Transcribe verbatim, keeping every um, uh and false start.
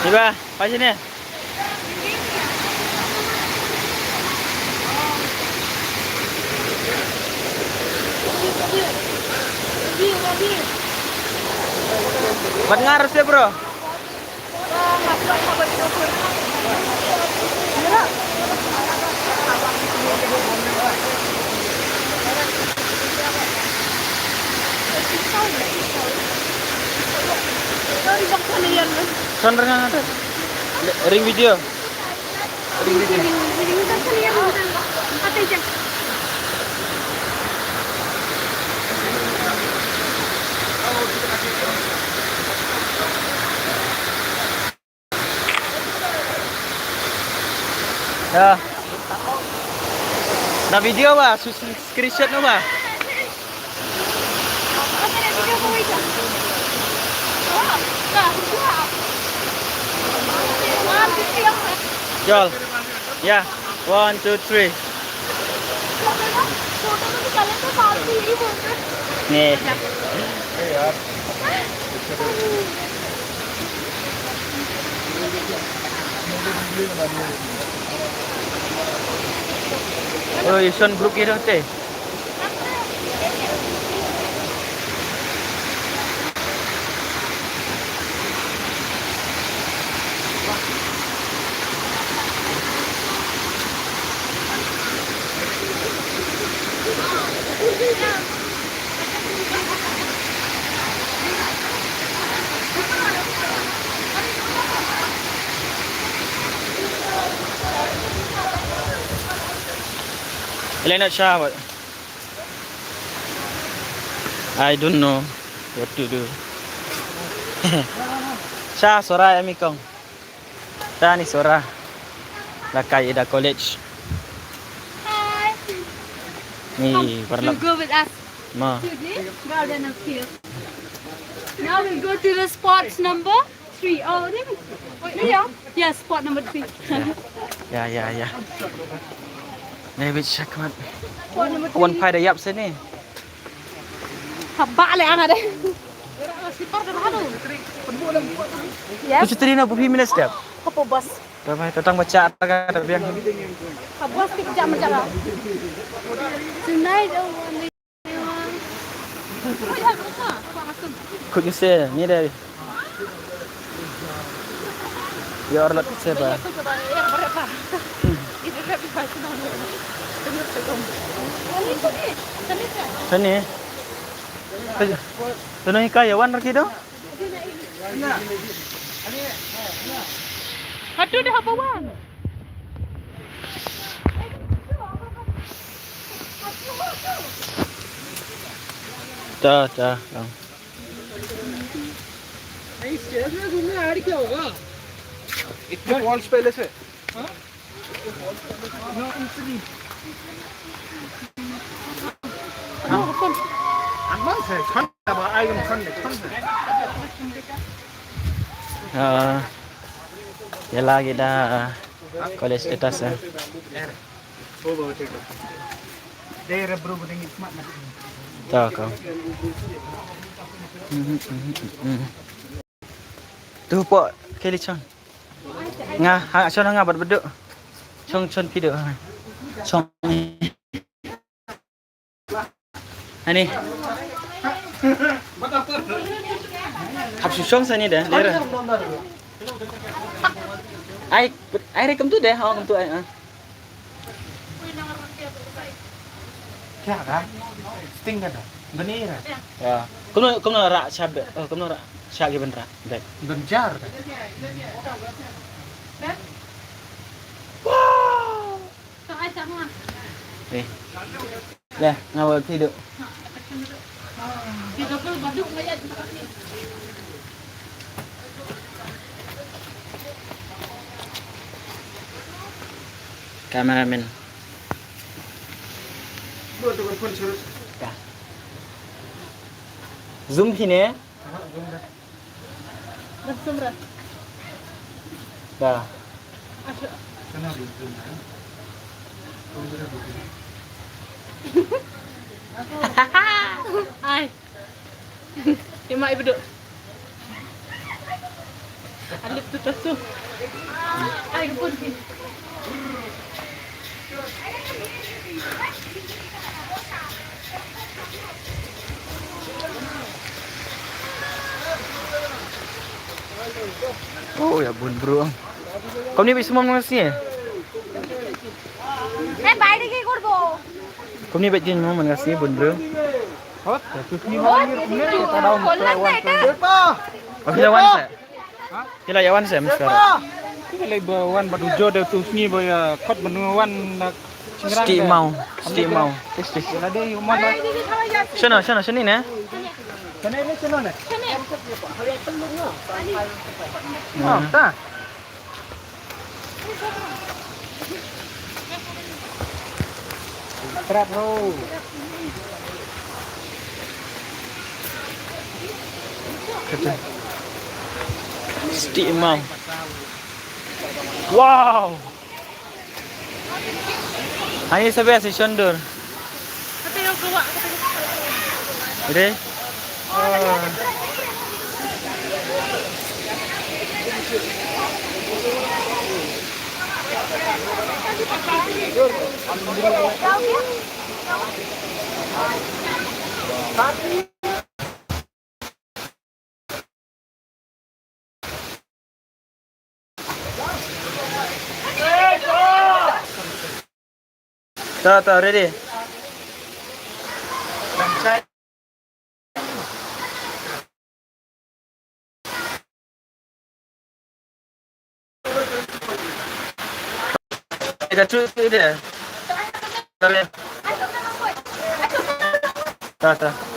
Iba, pa sini. Bat ngar se, bro. Son rengang ada. Ring video. Ring video. Ya. Na video ba, su screenshot no ba. Jol. Ya. One, two, three. Nih. Oh, you son group gitu teh. Elena Shah, what? I don't know what to do. Shah, Sora, Amikong. Tani Sora. Lakai ida college. Hi. Ni, come, parlok. You go with us. Ma. To the Garden of Hills. Now we'll go to the spots number three. Oh, ni. Ni ya. Yes, spot number three. Ya, ya, ya. Ni bit shakmat. Spot number three. Wan phai da yap sini. Haba le ana de. Yes. Tu cerita na bu minutes dep. Kapo bus. Dah mai tatang baca ta ka ta biang. Kapo bus kita jam jam. Tonight I want. Kut ni se ni deh. Your lot se ba. Sini. Sini ka ya wan raki do. Hatu dah apa wan? Ta, ta, ta. इतने फॉल्स पहले से। Ah, ya lagi dah college status ya. Tau kau. Tu pok keli chong. Nga, ha, chong nga bat beduk. Chong, chong piduk. Chong. Ani. Hap shu chong sani dah, lera. Ai, ai re kam tu deh, ha, kam tu ai. Kya ka? Sting ka da. Bani ra. Ya. Kumno, kumno ra sha be, eh, kumno ra sha ki ben ra. Dek. Ben jar da. Wow. Eh. Le, ngawa tidur. Cameraman. Zoom sini. Da. Ai. Ima ibu duk. Oh, ïa bun briew. Kumne beit sumar man ka sngi? হ্যাঁ, বাইরে গিয়ে করবো। Kumne beit sumar man ka sngi, bun briew? Hot, tu sini mau ngir kumne, kita daun. Kolak na ita. Oh, kita wan sa. Kita ïa wan sa, mas kara. Kita lagi ba wan ba tu jo de tu sini ba ïa kot ba nu wan na Siti mau, siti mau. Siti. Shano, shano, shano ne? Shano ne, shano ne? Oh, ta. Trap, bro. Siti mau. Wow. Ani sabe si shondur. Ide. Ta, ta, ready. Ida tu ida. Ta, ta.